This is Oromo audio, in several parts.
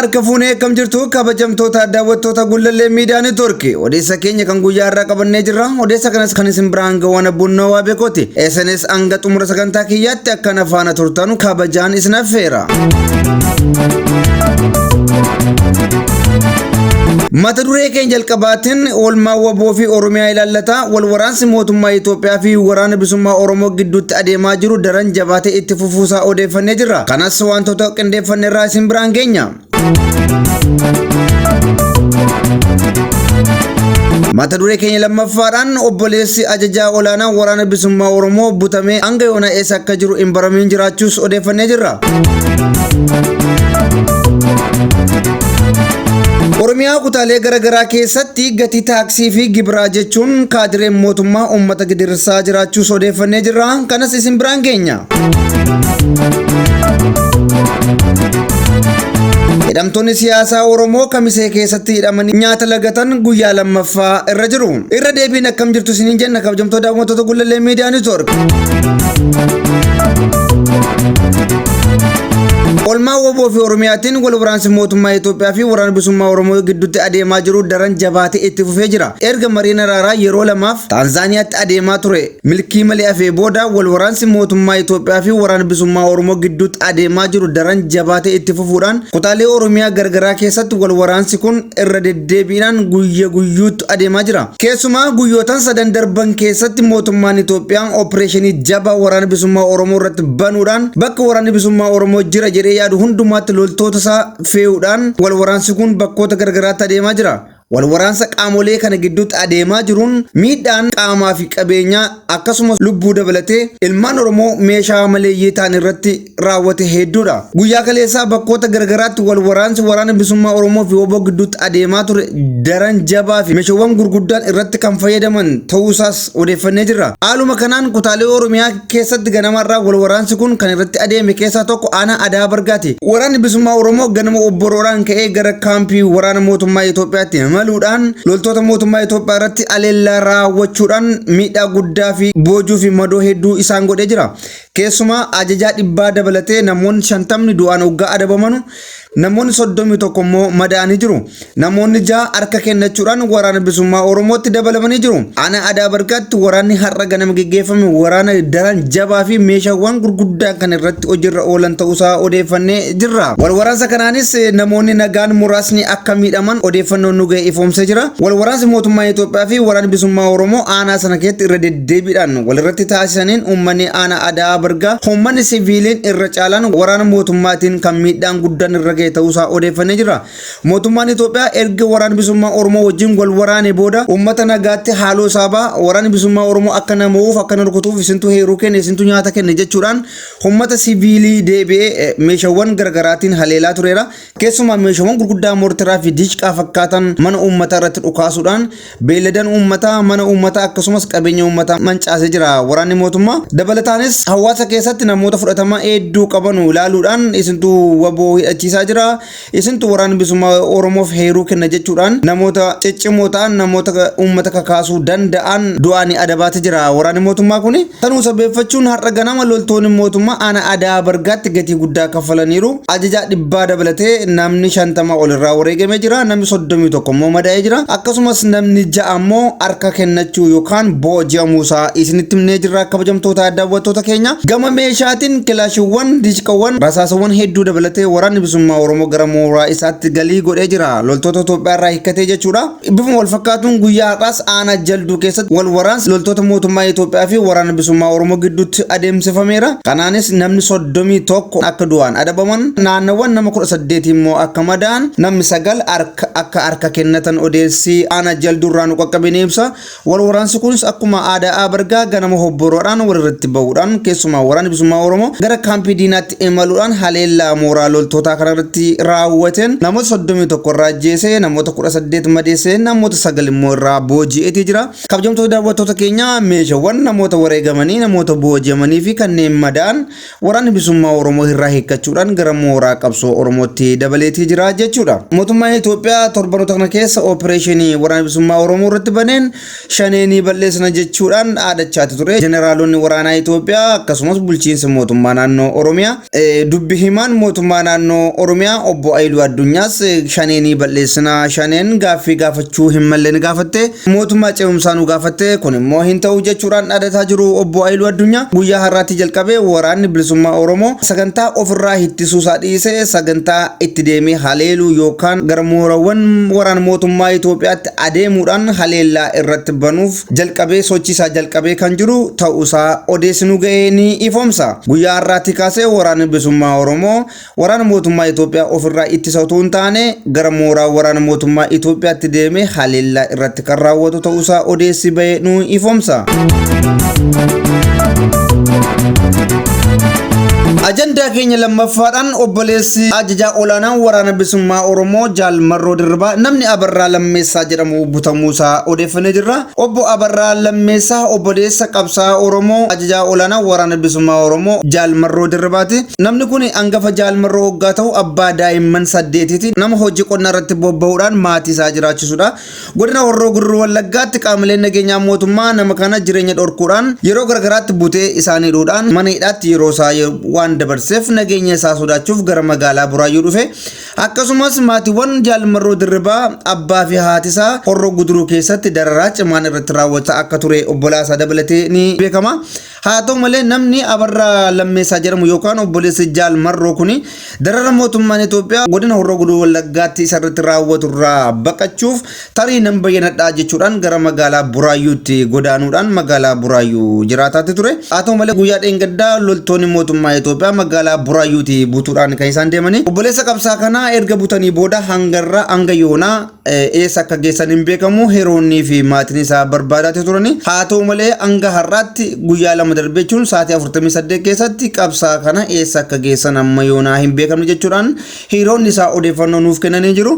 Harka fuunee akkam jirtu kabajamtoota daawwattoota Gullallee Miidiyaa Neetwoorkii. Odeessa keenya kan guyyaa irraa qabannee jirra. Odeessa kanas kan isin biraan gahuun abbunnoo waa beekooti. Isinis hanga xumura sagantaa kiyyaatti akkana faana turtanu kabajaan isin affeera. Mata duree keenya jalqabaatiin oolmaa WBO fi Oromiyaa ilaallata. Wal waraansi mootummaa Itoophiyaa fi waraana bilisummaa Oromoo gidduutti adeemaa jiru daran jabaatee itti fufuusaa odeeffannee jirra. Kanas wantoota qindeeffanne irraa isin biraan geenya. Mata duree keenya lammaffaadhaan obboleessi ajajaa olaanaa waraana bilisummaa Oromoo butamee hanga yoona eessa akka jiru hin baramiin jiraachuus odeeffannee jirra. Oromiyaa kutaalee garaagaraa keessatti gatii taaksii fi gibiraa jechuun kaadireen mootummaa uummata gidirsaa jiraachuus odeeffannee jirra. Kanas isin biraan geenya. Hidhamtoonni siyaasaa Oromoo Kamisee keessatti hidhamanii nyaata lagatan guyyaa lammaffaa irra jiru. Irra deebiin akkam jirtu isiniin jenna kabajamtoota daawwattoota Gullallee Miidiyaa Neetwoork. Olmaa WBO fi Oromiyaatiin wal waraansi mootummaa Itoophiyaa fi waraana bilisummaa Oromoo gidduutti adeemaa jiru daran jabaatee itti fufee jira. Erga mariin araaraa yeroo lamaaf Taanzaaniyaatti adeemaa ture milkii malee hafee booda wal waraansi mootummaa Itoophiyaa fi waraana bilisummaa Oromoo gidduutti adeemaa jiru daran jabaatee itti fufuudhaan kutaalee Oromiyaa gargaraa keessatti wal waraansi kun irra deddeebiidhaan guyya guyyuutti adeemaa jira. Keessumaa guyyootan sadan darban keessatti mootummaan Itoophiyaa opereeshinii jabaa waraana bilisummaa Oromoo irratti banuudhaan bakka waraanni bilisummaa Oromoo jira jedhee yaadu hundumaatti loltoota isaa fe'uudhaan wal waraansi kun bakkoota gargaraatti adeemaa jira. Wal waraansa qaamolee kana gidduutti adeemaa jiruun miidhaan qaamaa fi qabeenyaa akkasumas lubbuu dabalatee ilmaan Oromoo meeshaa maleeyyii ta'an irratti raawwate hedduudha. Guyyaa kaleessaa bakkoota garagaraatti wal waraansi waraana bilisummaa Oromoo fi WBO gidduutti adeemaa ture daran jabaa fi meeshaawwan gurguddaan irratti kan fayyadaman ta'uusaas odeeffannee jirra. Haaluma kanaan kutaalee Oromiyaa keessatti ganamarraa wal waraansi kun kan irratti adeeme keessaa tokko aanaa Adaa Bargaati. Waraanni bilisummaa Oromoo ganama obboroodhaan ka'ee gara kaampii waraana mootummaa Itoophiyaatti imaluudhaan loltoota mootummaa Itoophiyaa irratti aleellaa raawwachuudhaan miidhaa guddaa fi boojuu fi madoo hedduu isaan godhee jira. Keessumaa ajajaa dhibbaa dabalatee namoonni 50 du'aan hoggaa adabamanu namoonni 31 immoo madaa'anii jiru. Namoonni 6 harka kennachuudhaan waraana bilisummaa Oromootti dabalamanii jiru. Aanaa Adaa Bargaatti waraanni har'a ganama geggeeffame waraana daran jabaa fi meeshaawwan gurguddaa kan irratti hojiirra oolan ta'uusaa odeeffannee jirra. Wal waraansa kanaanis namoonni nagaan muraasni akka miidhaman odeeffannoon nu ga'e ifoomsee jira. Wal waraansi mootummaa Itoophiyaa fi waraanni bilisummaa Oromoo aanaa sana keessatti irra deddeebiidhaan walirratti taasisaniin uummanni aanaa Adaa Bargaa uummanni siviiliin irra caalaan waraana mootummaatiin kan miidhaan guddaan irra ga'e ta'uusaa odeeffannee jirra. Mootummaan Itoophiyaa erga waraana bilisummaa Oromoo wajjin wal waraane booda uummata nagaatti haaloo isaa ba'a. Waraanni bilisummaa Oromoo akka nama mo'uuf akka na rukutuuf isintu heeruu kenne isintu nyaata kenne jechuudhaan uummata siviilii deebi'ee meeshaawwan garaagaraatiin haleelaa tureera. Keessumaa meeshaawwan gurguddaa moortaraa fi diishqaa fakkaatan mana uummataa irratti dhukaasuudhaan beeyladan uummataa, mana uummataa akkasumas qabeenya uummataa mancaasee jira waraanni mootummaa. Dabalataanis hawaasa keessatti namoota fudhatama hedduu qabanu ilaaluudhaan isintu waboo hidhachiisaa jira, isintu waraanni bilisummaa Oromoof heeruu kenna jechuudhaan namoota ciccimoo ta'an namoota uummata kakaasuu danda'an du'aan adabaate jira waraanni mootummaa kuni. Tanuu sabeeffachuun har'a ganama loltoonni mootummaa aanaa Adaa Bargaatti gatii guddaa kaffalaniiru. Ajajaa dhibbaa dabalatee namni 50 ol irraa wareegamee jira. Namni 31 immoo madaa'ee jira. Akkasumas namni 6 immoo harka kennachuu yookaan booji'amuusaa isinitti himnee jirra kabajamtoota daawwattoota keenya. Gama meeshaatiin kilaashiiwwan, diishqawwan, rasaasawwan hedduu dabalatee waraanni bilisummaa Oromoo gara mooraa isaatti galii godhee jira. Loltoota Itoophiyaa irraa hiikkatee jechuudha. Bifuma wal fakkaatuun guyyaa har'aas aanaa Jalduu keessatti wal waraansi loltoota mootummaa Itoophiyaa fi waraana bilisummaa Oromoo gidduutti adeemsifameera. Kanaanis namni 31 akka du'an adabaman, naannawwan nama 18 immoo akka madaa'an, namni 9 akka harka kennatan odeessi aanaa Jalduu irraa nu qaqqabe ni ibsa. Wal waraansi kunis akkuma aadaa Abargaa ganama hobboroodhaan walirratti bahuudhaan keessumaa waraanni bilisummaa Oromoo gara kaampii diinaatti imaluudhaan haleellaa mooraa loltootaa kanarratti raawwateen namoota 31 irraa ajjeesee namoota 18 madeessee namoota 9 immoo irraa booji'eetii jira. Kabajamtoota daawwattoota keenya meeshaawwan namoota wareegamanii namoota booji'amanii fi kanneen madaa'an Waraanni Bilisummaa Oromoo irraa hiikkachuudhaan gara mooraa qabsoo Oromootti dabaleetii jira jechuudha. Mootummaan Itoophiyaa torbanoota kana keessa oopereeshinii Waraana Bilisummaa Oromoo irratti baneen shaneenii balleessina jechuudhaan dhaadachaati ture. Jeneraalonni waraanaa Itoophiyaa akkasumas bulchiinsi mootummaa naannoo Oromiyaa dubbi himaan mootummaa naannoo Oromiyaa Oromiyaa obbo Ayiluu Addunyaas Shanee ni balleessina, Shaneen gaaffii gaafachuu hin malle ni gaafatte, mootummaa ce'umsaa nu gaafatte, kun immoo hin ta'u jechuudhaan dhaadataa jiru obbo Ayiluu Addunyaa. Guyyaa har'aatti jalqabee waraanni bilisummaa Oromoo sagantaa ofirraa ittisuusaa dhiisee sagantaa itti deemee haleeluu yookaan gara moorawwan waraana mootummaa Itoophiyaatti adeemuudhaan haleellaa irratti banuuf jalqabee sochiisaa jalqabee kan jiru ta'uusaa odeessi nu ga'e ni ifoomsa. Guyyaa har'aatti kaasee waraanni bilisummaa Oromoo waraana mootummaa Itoophiyaa ofirraa ittisa otoo hin taane gara mooraa waraana mootummaa Itoophiyaatti deemee haleellaa irratti kan raawwatu ta'uusaa odeessi ba'e nu ifoomsa. Ajandaa keenya lammaffaadhaan obboleessi ajajaa olaanaan waraana bilisummaa Oromoo Jaal Marroo Dirribaa namni Abarraa Lammeessaa jedhamu butamuusaa odeeffannee jirra. Obbo Abarraa Lammeessaa obboleessa qabsaa'aa Oromoo ajajaa olaanaa waraana bilisummaa Oromoo Jaal Marroo Dirribaati. Namni kun angafa Jaal Marroo hoggaa ta'u abbaa daa'imman saddeetiiti. Nama hojii qonnaa irratti bobba'uudhaan maatii isaa jiraachisudha. Godina Horroo Guduruu Wallaggaatti qaamoleen nageenyaa mootummaa nama kana jireenya dhorkuudhaan yeroo garagaraatti butee isaan hidhuudhaan mana hidhaatti yeroo isaa waan dabarseef nageenya isaa sodaachuuf gara magaalaa Buraayyuu dhufe. Akkasumas maatiiwwan Jaal Marroo Dirribaa abbaa fi haati isaa Horroo Guduruu keessatti dararaa cimaan irratti raawwachaa akka ture obbolaa isaa dabalatee ni beekama. Haa ta'u malee namni Abarraa Lammeessaa jedhamu yookaan obboleessi Jaal Marroo kuni darara mootummaan Itoophiyaa godina Horroo Guduruu Wallaggaatti isa irratti raawwatu irraa baqachuuf tarii nan bayyanadhaa jechuudhaan gara magaalaa Buraayyuutti godaanuudhaan magaalaa Buraayyuu jiraataatti ture. Haa ta'u malee guyyaa dheengaddaa loltoonni mootummaa Itoophiyaa magaalaa Buraayyuutti butuudhaan kan isaan deemanii. Obboleessa qabsaa kanaa erga butanii booda hangarra hanga yoonaa eessa akka geessan hin beekamu heroonnii fi maatiin isaa barbaadaatti turani. Haa ta'u malee hanga har'aatti guyyaa lama darbee jechuun sa'aatii 48 keessatti qabsaa kana eessa akka geessan amma yoonaa hin beekamne jechuudhaan hiriyoonni isaa odeeffannoo nuuf kennanii jiru.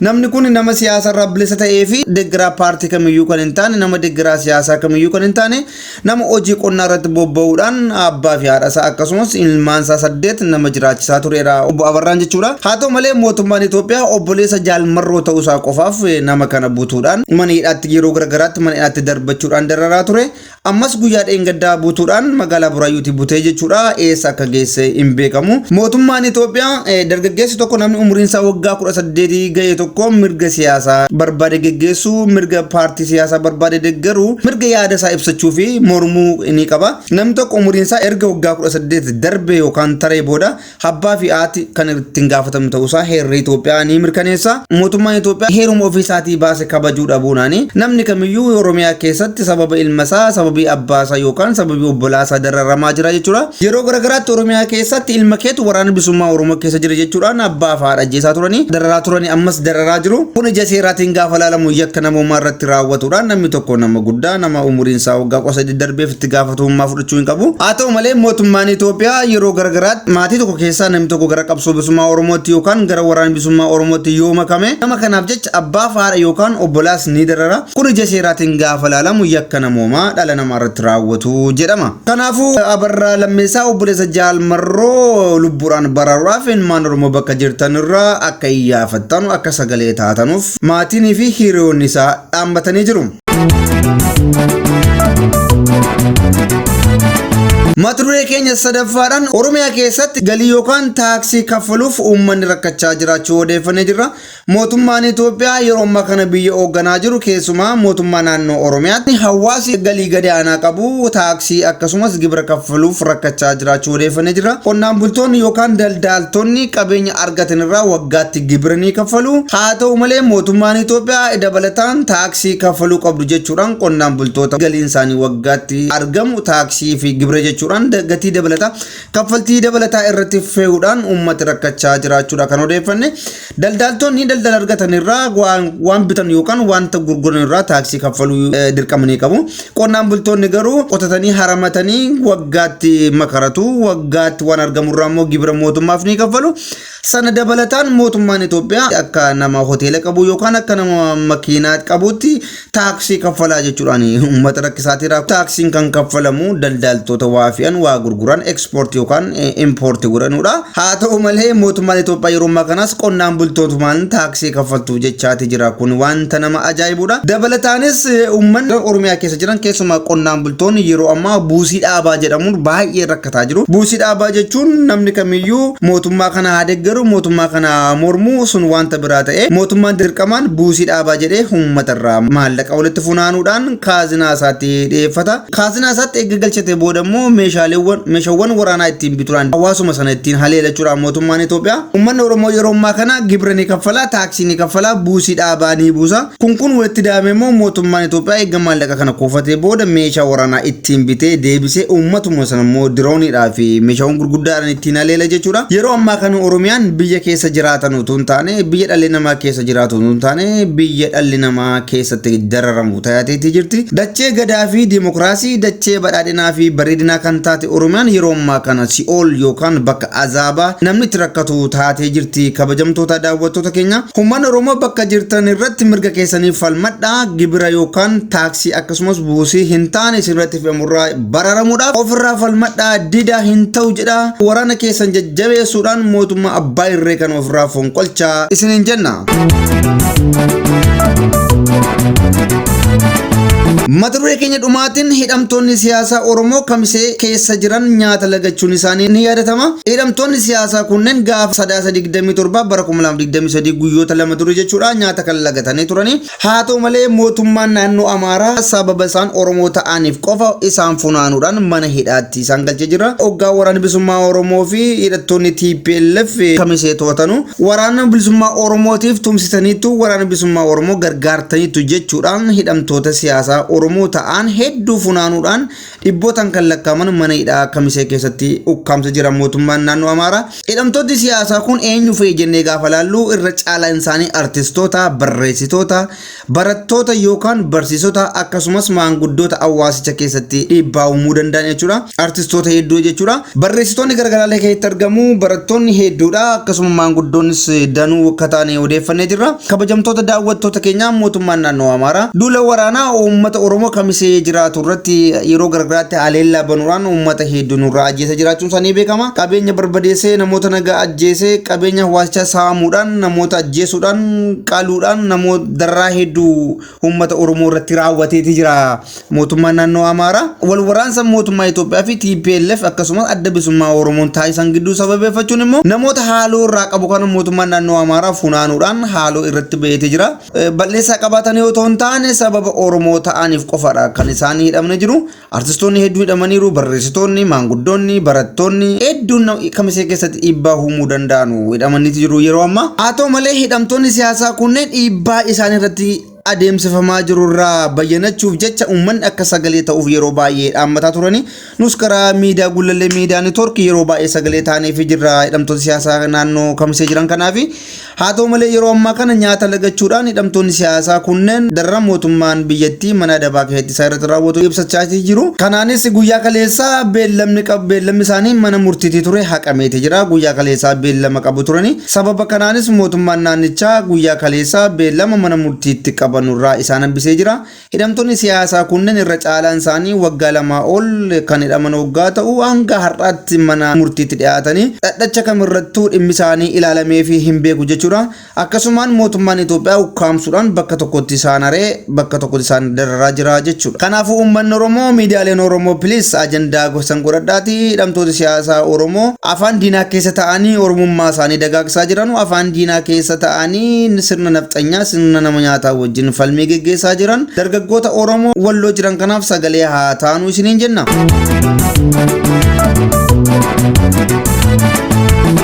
Namni kun nama siyaasa irraa bilisa ta'ee fi deeggaraa paartii kamiyyuu kan hin taane, nama deeggaraa siyaasaa kamiyyuu kan hin taane, nama hojii qonnaa irratti bobba'uudhaan abbaa fi haadha isaa akkasumas ilmaan isaa saddeet nama jiraachisaa turedha obbo Abarraan jechuudha. Haa ta'u malee mootummaan Itoophiyaa obboleessa Jaal Marroo ta'uu isaa qofaaf nama kana butuudhaan mana hidhaatti yeroo garagaraatti mana hidhaatti darbachuudhaan dararaa ture. Ammas guyyaa dheengaddaa butuudhaan magaalaa Buraayyuutti butee jechuudha. Eessa akka geesse hin beekamu. Mootummaan Itoophiyaa dargaggeessi tokko namni umriin isaa waggaa 18 ga'e tokko mirga siyaasaa barbaade geggeessuu, mirga paartii siyaasaa barbaade deeggaruu, mirga yaada isaa ibsachuu fi mormuu ni qaba. Namni tokko umriin isaa erga waggaa 18 darbe yookaan taree booda Abbaa fi haati kan ittiin gaafatamu ta'uusaa heerri Itoophiyaa ni mirkaneessa. Mootummaan Itoophiyaa heeruma ofii isaatii baase kabajuu dhabuunaani namni kamiyyuu Oromiyaa keessatti sababa ilma isaa, sababii abbaa isaa yookaan sababii obbolaa isaa dararamaa jira jechuudha. Yeroo garagaraatti Oromiyaa keessatti ilma keetu waraana bilisummaa Oromoo keessa jira jechuudhaan abbaa fi haadha ajjeesaa turanii dararaa turanii ammas dararaa jiru. Kun ija seeraatiin gaafa ilaalamu yakka namoomaa irratti raawwatudha. Namni tokko nama guddaa nama umuriin isaa waggaa 18 darbeef itti gaafatamummaa fudhachuu hin qabu. Haa ta'u malee mootummaan Itoophiyaa yeroo garagaraatti maatii tokko keessaa namni tokko gara qabsoo bilisummaa Oromootti yookaan gara waraana bilisummaa Oromootti yoo makame nama kanaaf jecha abbaa fi haadha yookaan obbolaas ni darara. Kun ija seeraatiin gaafa ilaalamu yakka namoomaa dhala namaa irratti raawwatu jedhama. Kanaafuu Abarraa Lammeessaa obboleessa Jaal Marroo lubbuudhaan baraaruudhaaf ilmaan Oromoo bakka jirtan irraa akka iyyaafattanu akka sagalee taatanuuf maatiin fi hiriyoonni isaa dhaammatanii jiru. Mata duree keenya sadaffaadhaan Oromiyaa keessatti galii yookaan taaksii kaffaluuf uummanni rakkachaa jiraachuu odeeffannee jirra. Mootummaan Itoophiyaa yeroo ammaa kana biyya hoogganaa jiru keessumaa mootummaa naannoo Oromiyaatti hawaasi galii gadi aanaa qabu taaksii akkasumas gibira kaffaluuf rakkachaa jiraachuu odeeffannee jirra. Qonnaan bultoonni yookaan daldaaltonni qabeenya argatan irraa waggaatti gibira ni kaffalu. Haa ta'u malee mootummaan Itoophiyaa dabalataan taaksii kaffaluu qabdu jechuudhaan qonnaan bultoota galiin isaanii waggaatti argamu taaksii fi gibira jechuudhaan gatii dabalataa kaffaltii dabalataa irratti fe'uudhaan uummati rakkachaa jiraachuudha kan odeeffanne. Daldaaltonni daldala argatan irraa waan bitan yookaan wanta gurguran irraa taaksii kaffaluu dirqama ni qabu. Qonnaan bultoonni garuu qotatanii haramatanii waggaatti makaratu waggaatti waan argamu irraa immoo gibira mootummaaf ni kaffalu. Sana dabalataan mootummaan Itoophiyaa akka nama hoteela qabu yookaan akka nama makiinaa qabutti taaksii kaffalaa jechuudhaan uummata rakkisaatiira. Taaksiin kan kaffalamu daldaltoota waa fe'an waa gurguran ekspoortii yookaan impoortii godhanudha. Haa ta'u malee mootummaan Itoophiyaa yeroo ammaa kanas qonnaan bultootumaan taaksii kaffaltu jechaati jira. Kun wanta nama ajaa'ibudha. Dabalataanis uummanni Oromiyaa keessa jiran keessumaa qonnaan bultoonni yeroo ammaa buusii dhaabaa jedhamuun baay'ee rakkataa jiru. Buusii dhaabaa jechuun namni kamiyyuu mootummaa kana haa deeggaru deeggaru, mootummaa kana mormuu sun wanta biraa ta'e, mootummaan dirqamaan buusii dhaabaa jedhee uummatarraa maallaqa walitti funaanuudhaan kaazinaa isaatti dhiyeeffata. Kaazinaa isaatti eegga galchate booda immoo meeshaaleewwan meeshaawwan waraanaa ittiin bituudhaan hawaasuma sana ittiin haleelachuudhaan mootummaan Itoophiyaa uummanni Oromoo yeroo ammaa kana gibira ni kaffala, taaksii ni kaffala, buusii dhaabaa ni buusa. Kun walitti daame immoo mootummaan Itoophiyaa eegga maallaqa kana kuufatee booda meeshaa waraanaa ittiin bitee deebisee uummatuma sana immoo dirooniidhaa fi meeshaawwan gurguddaadhaan ittiin haleela jechuudha. Yeroo ammaa kana Oromiyaan biyya keessa jiraatan utuu hin taane, biyya dhalli namaa keessa jiraatu utuu hin taane, biyya dhalli namaa keessatti dararamu taateetii jirti. Dachee gadaa fi dimokiraasii, dachee badhaadhinaa fi bareedinaa kan taate Oromiyaan yeroo ammaa kana si'ool yookaan bakka azaabaa namni itti rakkatu taatee jirti. Kabajamtoota daawwattoota keenya, uummanni Oromoo bakka jirtan irratti mirga keessaniif falmadhaa. Gibira yookaan taaksii akkasumas buusii hin taane isinirratti fe'amurraa bararamuudhaaf ofirraa falmadhaa, dida, hin ta'u jedha. Waraana keessan jajjabeessuudhaan mootummaa abbaa irree kan ofirraa fonqolchaa isiniin jenna. Mata duree keenya dhumaatiin, hidhamtoonni siyaasaa Oromoo Kamisee keessa jiran nyaata lagachuun isaanii ni yaadatama. Hidhamtoonni siyaasaa kunneen gaafa Sadaasa 27 bara 2023, guyyoota 2 dura jechuudha, nyaata kan lagatanii turanii. Haa ta'u malee, mootummaan naannoo Amaaraa sababa isaan Oromoo ta'aniif qofa isaan funaanuudhaan mana hidhaatti isaan galchee jira. Hoggaa Waraanni Bilisummaa Oromoo fi hidhattoonni TPLF Kamisee to'atanu, Waraana Bilisummaa Oromootiif tumsitaniitu, Waraana Bilisummaa Oromoo gargaartaniitu jechuudhaan hidhamtoota siyaasaa Oromoo ta'an hedduu funaanuudhaan dhibbootaan kan lakkaa'aman mana hidhaa Kamisee keessatti ukkaamsa jira mootummaan naannoo Amaaraa. Hidhamtoonni siyaasaa kun eenyu fa'i jennee gaafa laallu, irra caalaan isaanii artistoota, barreessitoota, barattoota yookaan barsiisota, akkasumas maanguddoota hawaasicha keessatti dhiibbaa uumuu danda'an jechuudha. Artistoota hedduu jechuudha. Barreessitoonni garaagaraalee keessatti argamu. Barattoonni hedduudha. Akkasuma maanguddoonnis danuu akka ta'an odeeffannee jirra. Kabajamtoota daawwattoota keenyaa, mootummaan naannoo Amaaraa duula waraanaa uummata Oromoo Kamisee jiraatu irratti yeroo garaagaraatti haleellaa banuudhaan uummata hedduu nurraa ajjeesa jiraachuun isaanii beekama. Qabeenya barbadeessee, namoota nagaa ajjeesee, qabeenya hawaasichaa saamuudhaan, namoota ajjeesuudhaan, qaluudhaan, namoota dararaa hedduu uummata Oromoo irratti raawwateeti jira mootummaan naannoo Amaaraa. Wal waraansa mootummaa Itoophiyaa fi TPLF akkasumas Adda Bilisummaa Oromoon taasisan gidduu sababeeffachuun immoo namoota haaloo irraa qabu kana mootummaan naannoo Amaaraa funaanuudhaan haaloo irratti baheeti jira. Balleessaa qabaatan yoo ta'u hin taane, sababa Oromoo ta'aniif qofadha kan isaan hidhamne jiru. Artistoonni hedduu hidhamaniiru, barreessitoonni, maanguddoonni, barattoonni hedduun Kamisee keessatti dhiibbaa uumuu danda'an hidhamaniitu jiru yeroo ammaa. Haa ta'u malee, hidhamtoonni siyaasaa kunneen dhiibbaa isaan irratti adeemsifamaa jiru irraa bayyanachuuf jecha uummanni akka sagalee ta'uuf yeroo baay'ee dhaammataa turani. Nus karaa miidiyaa Gullallee Miidiyaa Network yeroo baay'ee sagalee taaneefii jirra hidhamtoota siyaasaa naannoo Kamisee jiran kanaafi. Haa ta'u malee, yeroo ammaa kana nyaata lagachuudhaan hidhamtoonni siyaasaa kunneen darara mootummaan biyyattii mana adabaa keessatti isaa irratti raawwatu ibsachaa jiru. Kanaanis guyyaa kaleessaa beellamni beellamni isaanii mana murtiitii ture haqameeti jira. Guyyaa kaleessaa beellama qabu turani. Sababa kanaanis mootummaan naannichaa guyyaa kaleessaa beellama mana murtiitti qabanurraa isaan hambisee jira. Hidhamtoonni siyaasaa kunneen irra caalaan isaanii waggaa 2 ol kan hidhaman waggaa ta'u, hanga har'aatti mana murtiitti dhiyaatanii dhadhacha kamirrattuu dhimmi isaanii ilaalamee fi hin beeku jechuudha. Akkasumaan mootummaan Itoophiyaa ukkaamsuudhaan bakka tokkotti isaan haree bakka tokkotti isaan dararaa jira jechuudha. Kanaafuu uummanni Oromoo, miidiyaaleen Oromoo, please ajandaa gosan godhadhaati hidhamtoota siyaasaa Oromoo afaan diinaa keessa ta'anii Oromummaa isaanii dagaagsaa jiran, afaan diinaa keessa ta'anii sirna nafxanyaa, sirna nama nyaataa wajjin falmii geggeessaa jiran, dargaggoota Oromoo Walloo jiran kanaaf sagalee haa taanuu isiniin jenna.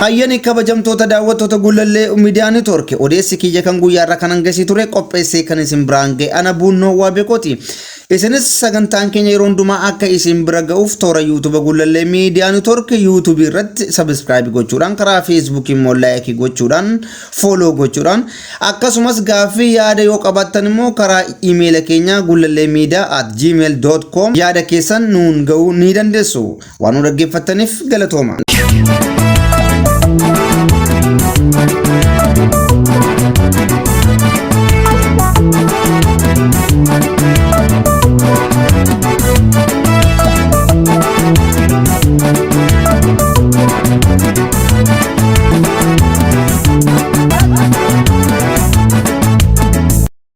Hayyani, kabajamtoota daawwattoota Gullallee Miidiyaa Network, odeessi kiyya kan guyyaa irra kanan gasii ture qopheessee kan isin biraan ga'e ana Buunnoo Waabekooti. Isinis sagantaan keenya yeroo hundumaa akka isin bira ga'uuf toora YouTube Gullallee Miidiyaa Network YouTube irratti subscribe gochuudhaan, karaa Facebook immoo like gochuudhaan, follow gochuudhaan, akkasumas gaaffii yaada yoo qabaattan immoo karaa iimeela keenya gullalleemiidiyaa@gmail.com yaada keessan nuun ga'uu ni dandeessu. Waan nu dhaggeeffattaniif galatooma.